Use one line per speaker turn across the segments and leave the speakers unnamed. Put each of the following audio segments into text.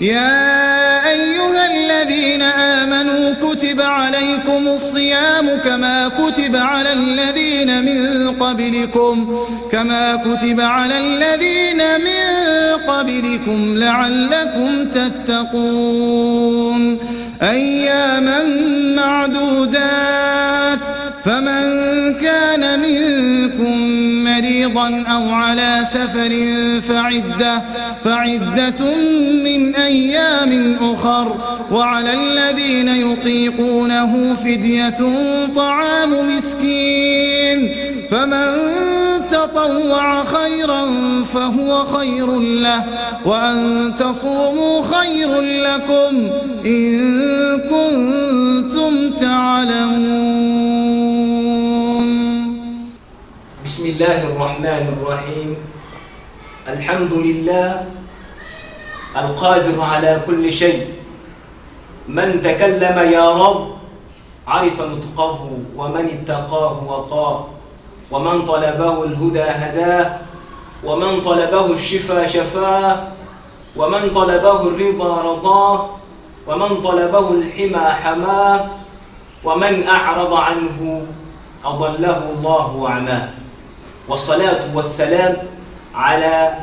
يا أيها الذين آمنوا كتب عليكم الصيام كما كتب على الذين من قبلكم كما كتب على الذين من قبلكم لعلكم تتقون. أياما معدودات، فمن كان منكم مريضا أو على سفر فعدة من أيام أخر، وعلى الذين يطيقونه فدية طعام مسكين، فمن تطوع خيرا فهو خير له، وأن تصوموا خير لكم إن كنتم تعلمون.
بسم الله الرحمن الرحيم. الحمد لله القادر على كل شيء، من تكلم يا رب عرف نطقه، ومن اتقاه وقاه، ومن طلبه الهدى هداه، ومن طلبه الشفا شفاه، ومن طلبه الرضا رضاه، ومن طلبه الحمى حماه، ومن أعرض عنه أضله الله وعماه. والصلاة والسلام على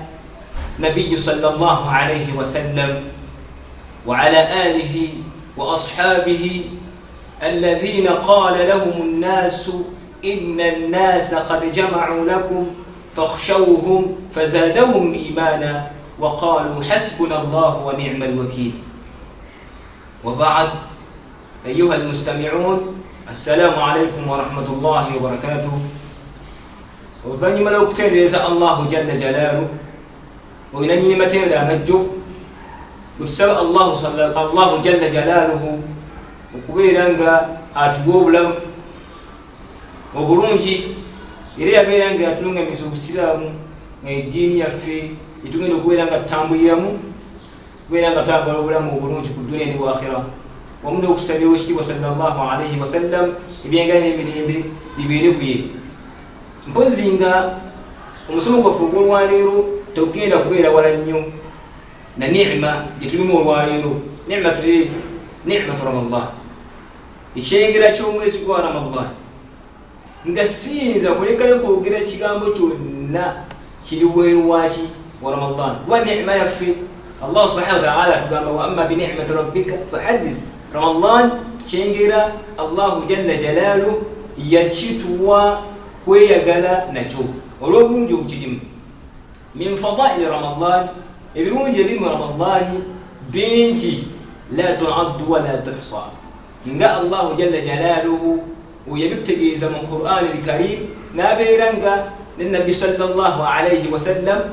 نبي صلى الله عليه وسلم وعلى آله وأصحابه الذين قال لهم الناس إن الناس قد جمعوا لكم فاخشوهم فزادهم إيمانا وقالوا حسبنا الله ونعم الوكيل. وبعد، أيها المستمعون، السلام عليكم ورحمة الله وبركاته. Oluvannyuma lw'okutendereza Allahu jalla jalaalu olina nyini matendo amajjuvu, bwetusaba Allahu jalla jalaaluhu okubeera nga atuwa obulamu obulungi, era yabeera nga atulungamiza obusiraamu nga eddiini yaffe etugenda okubeera nga tutambuliramu, kubeera nga twagala obulamu obulungi ku duniya ne bwakhira, wamu n'okusabira owekitiibwa sallallahu alaihi wasallam ebyengala n'emirembe bibeere ku ye. Mpozi nga omusomo gwaffe ogw'olwaleero tegugenda kubeera wala nnyo na ni'ma gye tulimu olwaleero, ni'matu Ramadan, ekyengera ky'omwezi gwa Ramadan, nga siyinza kulekayo kwogera kigambo kyonna kiri bweru waki wa Ramadan, kuba ni'ma yaffe Allah subhanahu wa ta'ala atugamba wa amma bi ni'mati rabbika fahaddith. Ramadan kyengera Allahu jalla jalaaluhu yakituwa kweyagala nakyo olw'obulungi obukirimu. Min fadaili Ramadan, ebirungi ebiri mu Ramadani bingi, la tuaddu wala tuhsa, nga Allahu jalla jalaaluhu yabitutegeeza mu Qur'ani al-Karim, n'abeera nga ne Nabbi sallallahu alaihi wasallam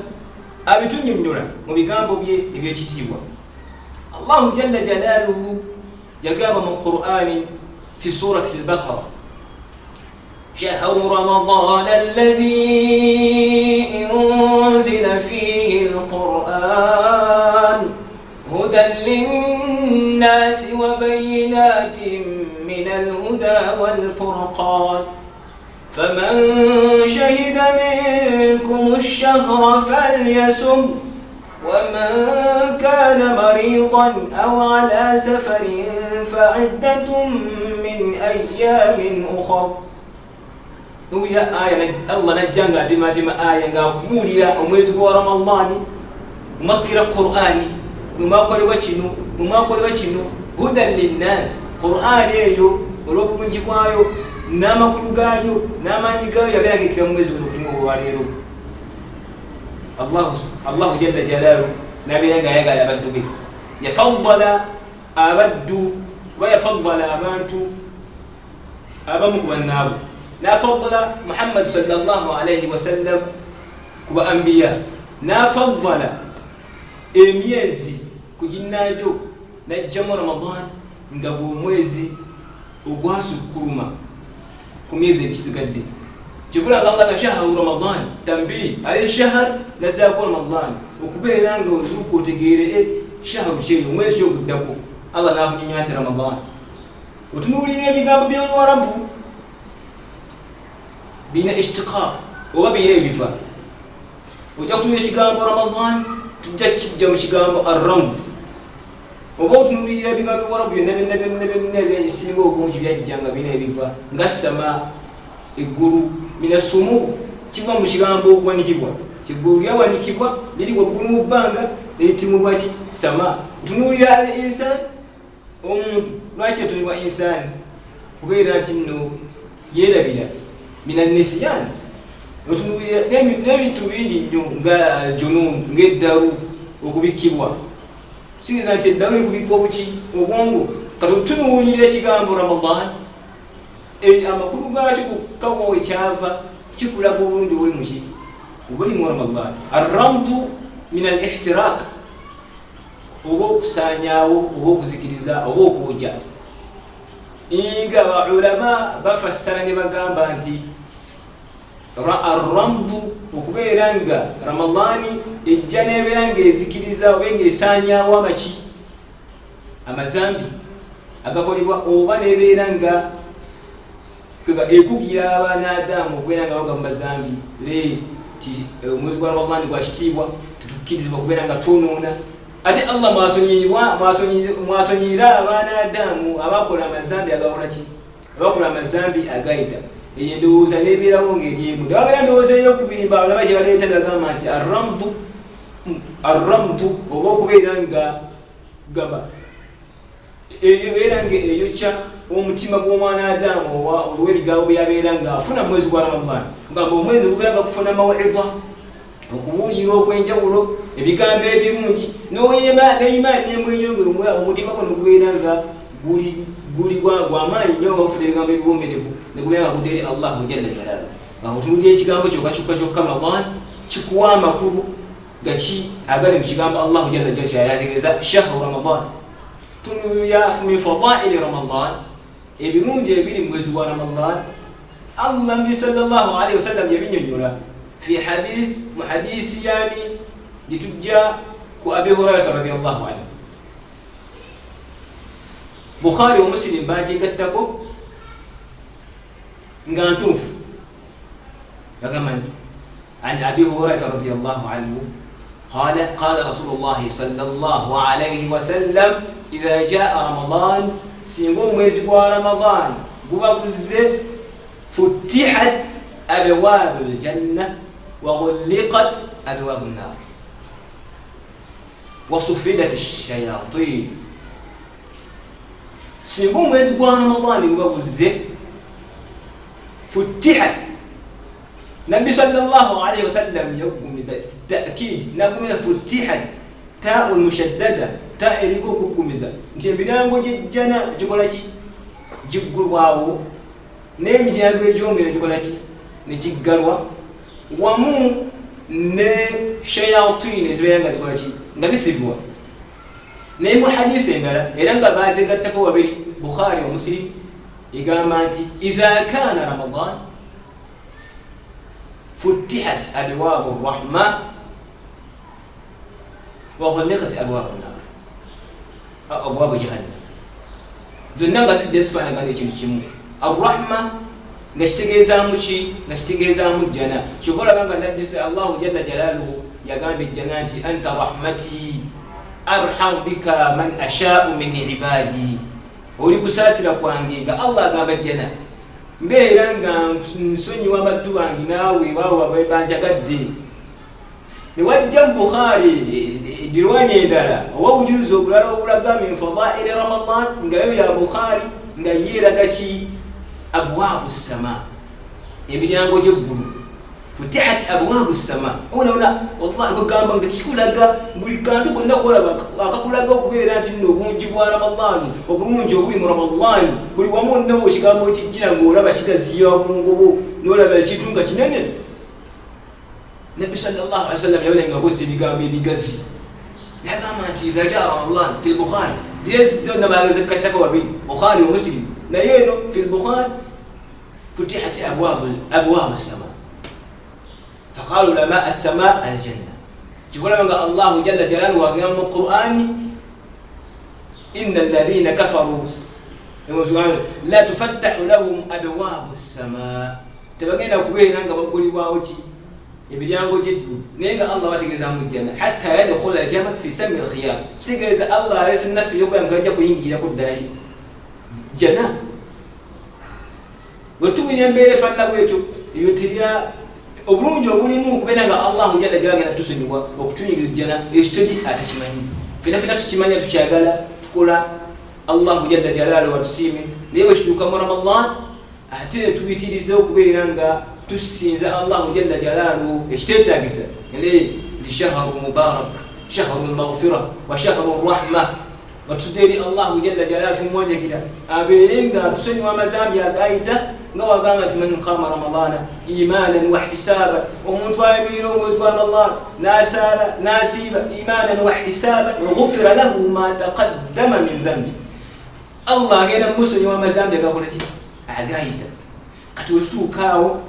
abitunyonnyola mu bigambo bye ebyekitiibwa. Allahu jalla jalaaluhu yagamba mu Qur'ani fi surati al-Baqara: شهر رمضان الذي أنزل فيه القرآن هدى للناس وبينات من الهدى والفرقان، فمن شهد منكم الشهر فليصم، ومن كان مريضا أو على سفر فعدة من أيام أخر. Nuya aya Allah najja nga atematema aya ng'akubuulira omwezi gwa Ramadani mumakkira Qur'ani mumwakolebwa kino mumwakolebwa kino, hudan linnas. Qur'ani eyo olw'obulungi bwayo n'amakulu gaayo n'amaanyi gaayo yabeera ng'ekkira mu mwezi guno okutumu olwaleero. Allahu jalla jalaalu n'abeera ng'ayagala abaddu be, yafaddala abaddu oba yafaddala abantu abamu ku bannaabwe, nafaddala Muhammad sallallahu alaihi wasallam ku ba ambiya, nafaddala emyezi ku ginnaajo, najjamu Ramadan nga bw'omwezi ogwasukkuluma ku myezi ekisigadde. Kivula nga Allah na shahru Ramadan tambi ale shahr nazaako Ramadan okubeera nga ozuuka otegeere shahru kyeyo omwezi kyoguddako. Allah n'akunyumya nti Ramadan. Otunuulira ebigambo by'Oluwarabu birina ishtiqaq oba birina ebiva. Ojja kutunula ekigambo Ramadan, tujja kijja mu kigambo arramd. Oba otunuulira ebigambo Biwarabu byonna byonna byonna byonna ebisinga obungi byajja nga bina ebiva nga sama eggulu minasumu, kiva mu kigambo okuwanikibwa, kiggulu lyawanikibwa liri waggulu mu bbanga neritimubwa ki sama. Otunuulira al insan, omuntu lwaki yatonebwa insani? Kubeera nti nno yeerabira minanisiyani. Otunuulira n'ebintu bingi nnyo nga aljunun, ng'eddalu okubikkibwa, kitegeeza nti eddalu likubikka obuki obwongo. Kati otunuulira ekigambo Ramadan, amakulu gaakyo gokkawa wekyava kikulaga obulungi obuli muki obuli mu Ramadan. Arramdu min al ihtirak, oba okusaanyaawo oba okuzikiriza oba okwokya, nga baulama bafassara ne bagamba nti arramdu okubeera nga Ramadani ejja nebeera nga ezikiriza oba nga esaanyaawo amaki amazambi agakolebwa, oba nebeera nga ekugira abaana Adamu okubeera nga bagwa mu mazambi. Ti omwezi gwa Ramadani gwa kitiibwa, tetukkirizibwa kubeera nga twonoona. Ate Allah mwasonyiyira abaana Adamu abakola amazambi agakola ki, abakola amazambi agayita. Eyo endowooza nebeerawo ngaeri emu. Newabeera ndowooza eyokubiri balaba gye baleeta nebagamba nti arramdu oba okubeera nga gamba ebeera nga eyokya omutima gw'omwana Adamu olw'ebigambo byabeera nga afuna mu mwezi gwa Ramadan, ngamba omwezi gubeera nga gufuna mawida, okubuulirira okw'enjawulo, ebigambo ebirungi, n'oyema neimaani nemweyongera, omutima gwo negubeera nga guli gwamaanyi nnyo nga gufuna ebigambo ebiwomerevu, negubeera nga gudda eri Allahu jalla jalaalu. Nga otunulira ekigambo kyokka kyokka kyokka Ramadan kikuwa amakulu gaki agali mu kigambo Allahu jalla jalaalu kyayategeeza shahru Ramadan. Tunulira min fadaili Ramadan, ebirungi ebiri mu mwezi gwa Ramadan, Allah Nabbi sallallahu alaihi wasallam yabinyonyola fi hadis, mu hadisi yani gitujja ku Abi Hurairata radiyallahu anhu, Bukhari wa Muslim bagigattako nga ntuufu. Bagamba nti an Abi Hurairata radiyallahu anhu qala qala Rasulullahi sallallahu alaihi wasallam idha jaa Ramadan, singa omwezi gwa Ramadan guba guzze, futihat abwabu ljanna wa ghulliqat abwabu nnar wasufidat shayatin. Singa omwezi gwa Ramadani guba guzze, futihat, Nabbi sallallahu alaihi wasallam yaggumiza takid, nagumiza futihat, tau mushaddada, ta eriko okuggumiza nti emirango gyejjana gikola ki, giggulwawo, n'emiryango egy'omuliro gikola ki, nekiggalwa, wamu ne shayatin ezibeera nga zikola ki, nga zisibwa. Naye mu hadisi endala era nga bazegattako babiri, Bukhari wa Muslim, egamba nti idha kana Ramadan futihat abwabu rahma wa ghulliqat abwabu nar, abwabu jahannam, zonna nga zijja zifaanagana ekintu kimu. Arrahma nga kitegeezaamu ki? Nga kitegeezaamu jjana. Kyova olaba nga Nabbi Allahu jalla jalaaluhu yagamba ejjana nti anta rahmati arhamu bika man ashaau min ibadi, oli kusaasira kwange, nga Allah agamba jjana, mbeera nga nsonyiwa abaddu bange naawe baabo banjagadde. Newajja mu Bukhari dirwanya endala oba obujulizi obulala obulaga min fadaili Ramadan, nga yo ya Bukhari, nga yeeraga ki, abwabu sama, emiryango gy'eggulu, futihat abwabu sama. Obonabona wallahi kugamba nga kikulaga buli kantu konna kolaba akakulaga okubeera nti nno obungi bwa Ramadani, obulungi obuli mu Ramadani, buli wamu wonna ekigambo kijjira ngaolaba kigaziya obwongo bwo, nolaba ekintu nga kinene. Nabbi sallallahu alaihi wasallam yabala nga akozesa ebigambo ebigazi, yagamba nti idha jaa Ramadan fi lbukhari, zirezi zonna bagazekattako babiri, Bukhari wa Muslim, naye eno fi lbukhari futihat abwabu sama, faqala ulama assama aljanna. Kikolaba nga Allahu jalla jalaluhu agamba mu Qurani inna alladhina kafaru la tufattahu lahum abwabu sama, tebagenda kubeera nga baggulibwawo ki. Emiryango gy'eggulu, naye nga Allah bategeeza mu jjana, hatta yadkhula aljamal fi sami alkhiyar. Kitegeeza Allah aleese naffe yokuba nga bajja kuyingirako ddala ki jjana. Bwe tuwulira embeera efaanana bwetyo, ebyo terya obulungi obulimu okubeera nga Allahu jalla gyagenda tusonyiwa okutuyingiza jjana, ekyo teri atakimanyi. Fena fena tukimanya, tukyagala, tukola Allahu jalla jalaaluhu atusiime. Naye bwekituuka mu Ramadan, ate netuyitiriza okubeera nga tusinza Allahu jalla jalaaluhu ekiteetagisa nti shahru mubarak, shahru lmaghfira wa shahru rahma, nga tutudde eri Allahu jalla jalaaluhu, tumwanjagira abeere nga tusonyiwa amazambi agayita, nga wagamba nti man qama ramadana imanan wahtisaban, omuntu ayimirira omwezi gwa Ramadan nasaala nasiiba imanan wahtisaban, ghufira lahu ma taqaddama min dhambi, Allah agenda mumusonyiwa amazambi agakola ki? Agayita. Kati wekituukaawo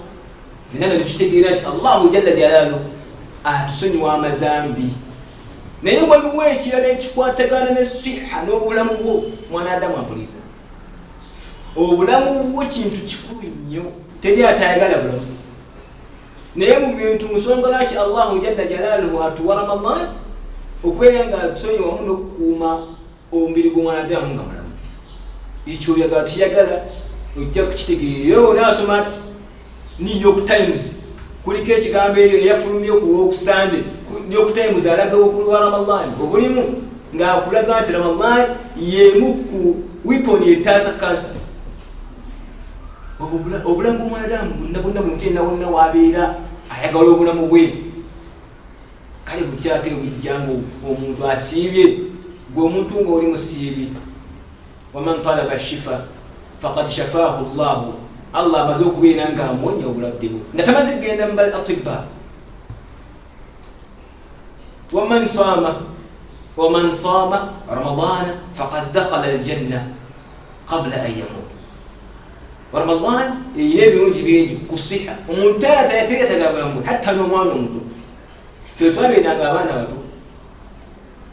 fena nga tukitegeera nti Allahu jalla jalaaluhu atusonyiwa amazambi, naye waliwo ekirala ekikwatagana ne siha n'obulamu bwo. Mwana Adamu ampuliza, obulamu bwo kintu kikulu nnyo. Teri atayagala bulamu, naye mu bintu nsonga lwaki Allahu jalla jalaaluhu atuwa Ramadan, okubeera nga atusonyiwa wamu n'okukuuma omubiri gw'omwana Adamu nga mulamu. Ekyo oyagala tuyagala ojja kukitegeera. Era onaasoma New York Times, kuliko ekigambo eyo eyafulumye ku Lwokusande. New York Times alaga obukulu bwa Ramadan obulimu, ng'akulaga nti Ramadan yemu ku weapon etaasa kansa. Obulamu bw'omwanadamu bwonna bwonna, buli muntu yenna wonna wabeera ayagala obulamu bwe. Kale butya ate bujja nga omuntu asiibye? Gwe omuntu ng'oli musiibi, waman talaba shifa faqad shafaahu Llahu, Allah amaze okubeera nga amuwonya obulwadde bwe nga tamaze kugenda mu bal atibba. Waman saama ramadana faqad dakhala aljanna qabla an yamut. Ramadan erina ebirungi bingi ku siha. Omuntu teyetaaga bulamu bwe, hatta n'omwana omuto. Fe twabeeranga abaana bato,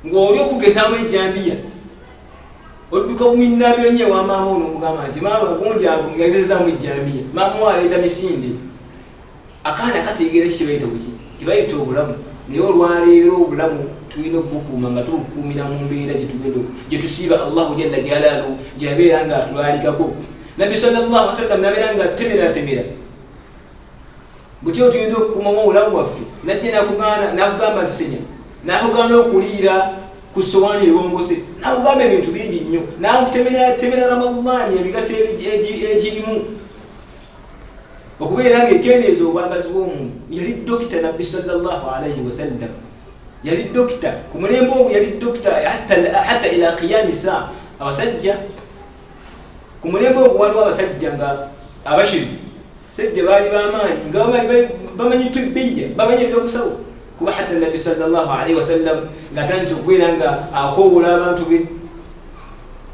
ng'oli okugezaamu ejjambiya, odduka buminabiro nyo ewa maama ono, omugamba nti maama gundi agezezaamu ejjambiya, maama we aleeta misinde. Akaana kategeera ki kyebayita buki kibayita obulamu. Naye olwaleero obulamu tulina okubukuuma nga tubukuumira mu mbeera gyetugenda gyetusiiba Allahu jalla jalaaluhu gyeyabeera nga atulalikako. Nabbi sallallahu wasallam nabeera nga atemeratemera butyo tulina okukuumamu obulamu bwaffe. Najja nakugamba nti senya, nakugaana okuliira ku sowaani ebongose, nakugamba ebintu bingi nnyo, nakutemeratemera Ramadaani emigaso egirimu okubeera nga ekendeeza obwagazi bw'omuntu. Yali dokita Nabbi sallallahu alaihi wasallam, yali dokita ku mulembe ogwo, yali dokita hatta ila qiyami saa. Abasajja ku mulembe ogwo, waliwo abasajja nga abashiru, sajja baali bamaanyi nga bamanyi tibbiya, bamanyi ebyobusawo, kuba hatta Nabbi sallallahu alaihi wasallam ngaatandise okubeera nga akoowoola abantu be,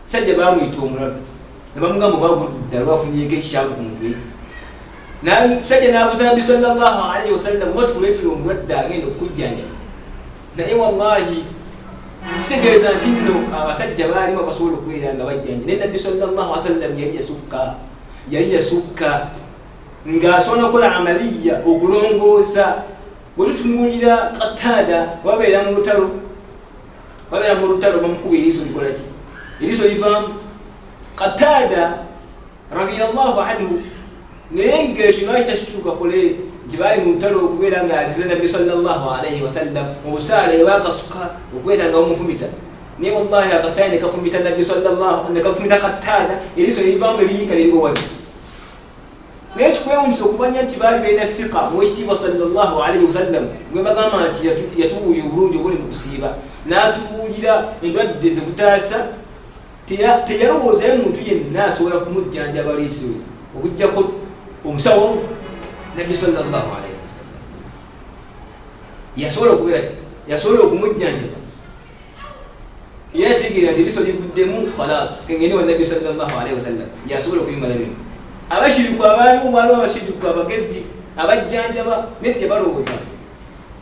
sajja bamuyita omulalu ne bamugamba bagudda lwafunyeko ekikyamu ku mutwe. Sajja nabuuza Nabbi sallallahu alaihi wasallam, oba tukuleetera omulwadde agenda okukujjanja? Naye wallahi kitegeeza nti nno abasajja baalimu abasobola okubeera nga bajjanja, naye Nabbi sallallahu wasallam yali yasukka, yali yasukka ng'asobola okukola amaliya okulongoosa. Bwe tutunuulira Kataada, wabeera mu lutalo, babeera mu lutalo, bamukuba eriiso, likolaki? Eriiso livaamu. Kataada radiyallahu anhu, naye ngaekyo lwaki takituuka kole nti baali mu lutalo okubeera nga azize Nabbi sallallahu alaihi wasallam obusaala ebakasuka okubeera nga bamufumita, naye wallahi akasaaya nekafumita Nabbi sallallahu, nekafumita Kataada, eriiso nerivaamu neriyiika nerigwa wali. Naye kikwewunyisa okumanya nti baali balina thika muwekitiibwa sallallahu alaihi wasallam, gwe bagamba nti yatubuulira obulungi obuli mu kusiiba, n'atubuulira endwadde zekutaasa. Teyalowoozayo muntu yenna asobola kumujjanjaba liisiwe okugjako omusawo Nabbi sallallahu alaihi wasallam. Yasobola okubeera ti yasobola okumujjanjaba. Yategeera nti eriso livuddemu, khalas, kengende wa Nabbi sallallahu alaihi wasallam, yasobola okubimala bino. Abashiriku abaaliwo, waliwo abashiriku abagezi abajjanjaba, naye teyabalowooza.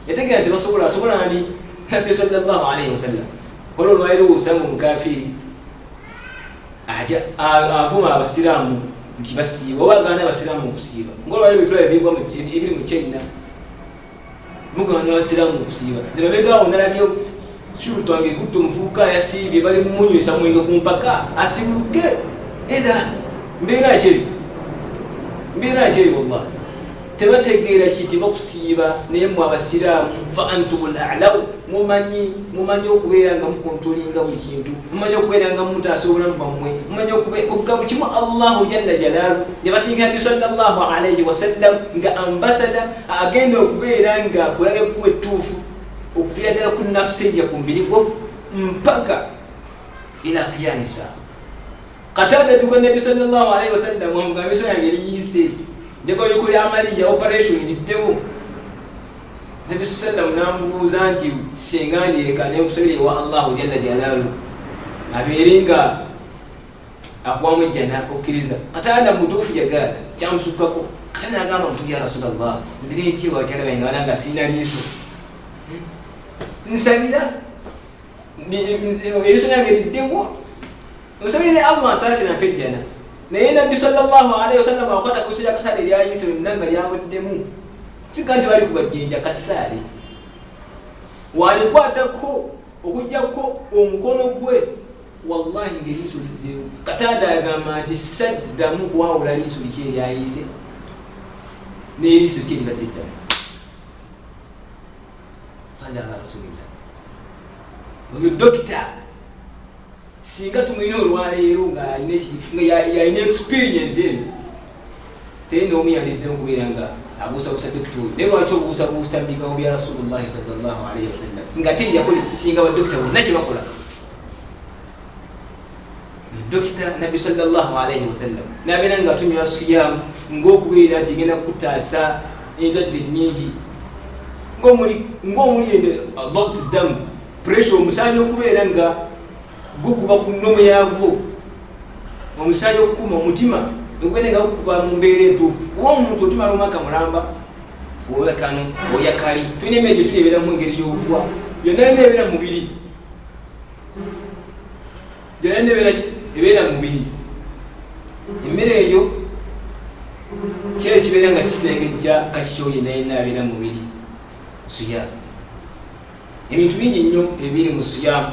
Yategeera nti basobola, asobola ani? Nabbi sallallahu alaihi wasallam. Waliwo olwaliro osanga omukafiiri aja avuma abasiraamu nti basiiba, oba agaana abasiraamu okusiiba, ngaolwaliro bitula ebiri mu China. Mugamba abasiraamu okusiiba. Nze mabegaawo nalabye shuruta nga ekutte omuvubuka yasiibye, bali mumunywesa mwenge ku mpaka asibuluke. Era mbeera ki eyo? Mbeera ki eyo? Wallahi tebategeera kitibwa kusiiba. Naye mwe abasiraamu, fa antum l alaw, mumanyi okubeera nga mukontrolinga buli kintu, mumanyi okubeera nga mutaasa obulamu bwammwe, mumanyi okuga kimu. Allahu jalla jalaalu yabasinkana Nabbi sallallahu alaihi wasallam nga ambassador agenda okubeera nga akulaga ekkuba ettuufu okuviira ddala ku nafsi ejja ku mubiri gwo mpaka ila qiyami saa. Katada duka Nabbi sallallahu alaihi wasallam amugamba, "Eriiso yange liyiise, njagala oyikola amaliya operation liddewo." Nabbi sallam nambuuza nti, "Singa ndireka nenkusabira ewa Allahu jalla jalaalu abeere nga akuwamu ejjana, okkiriza?" Katada mutuufu yagaana, kyamusukkako. Katada agamba, "Mutuufu ya Rasulallah, nzire nti bakyala bange bana nga siina liiso? Nsabira eriiso lyange liddewo, nsabire Allah nsaasira mpa ejjana." Naye Nabbi sallallahu alaihi wasallam akwata ku liiso lya Katada eryayiise lyonna nga lyaweddemu, siga nti bali kubajjinja kasaale walikwatako okugjako omukono gwe, wallahi ngaeriiso lizeewo. Katada agamba nti, "Saddamu kuwawula liiso liki eryayiise n'eriiso liki eribadde eddamu." Salli ala rasulillah. Oyo dokita singa tumulina olwaleero nga yalina experience eno, teri n'omu yandizemu kubeera nga abuusabuusa dokita oyo. Naye lwaki obuusabuusa bigambo bya Rasulullahi sallallahu alaihi wasallam nga te yakola ekisinga badokita bonna kyebakola? Dokita Nabbi sallallahu alaihi wasallam nabeera nga tunywa siyamu ngaokubeera nti egenda kukutaasa endwadde nyingi ngaomuli ende dabt damu, pressure, omusaayi okubeera nga gukuba ku nnomo yagwo, omusaayi okukuma omutima okubeera nga gukuba mu mbeera entuufu. Kuba omuntu otumala omwaka mulamba oyakano oyakali, tulina emmere gyetuli ebeeramu engeri y'obutwa, yonna yonna ebeera mu mubiri, yonna yonna ebeera ki? Ebeera mu mubiri. Emmere eyo kyeyo kibeera nga kisengejja kati kyo yenna yenna abeera mu mubiri suya. Ebintu bingi nnyo ebiri mu siyamu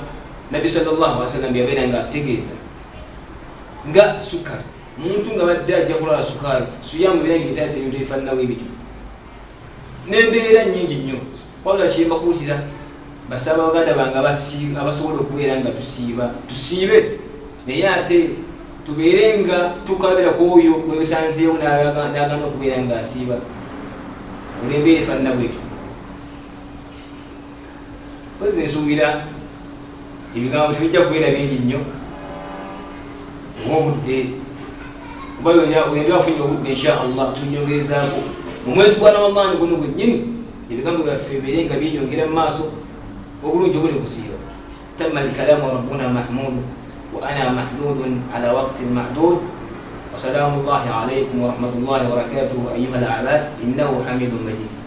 Nabbi sallallahu wasallam byabeera nga ategeeza nga sukari, muntu nga badde ajja kulwala sukaali, siyamu ebeera nga etaasa ebintu ebifaananawo ebityo n'embeera nyingi nnyo. Wabula kyembakuutira, basaba baganda bange abasobola okubeera nga tusiiba, tusiibe, naye ate tubeere nga tukabira ku oyo gwesanzeewo n'agaana okubeera nga asiiba olw'embeera efaanana bwetyo. Kozi nsuubira ebigambo tebijja kubeera bingi nnyo oba obudde, kuba wembi afunye obudde, insha Allah tunyongerezaako mu mwezi gwa Ramadani guno gwennyini, ebigambo byaffe bibeere nga byenyongera mu maaso obulungi obuli kusiiba. Tamma alkalamu rabbuna mahmudu wa ana mahdudun ala waqtin mahdud. Wasalamu llahi alaikum warahmatullahi wabarakatuhu ayuha alabad, innahu hamidun majid.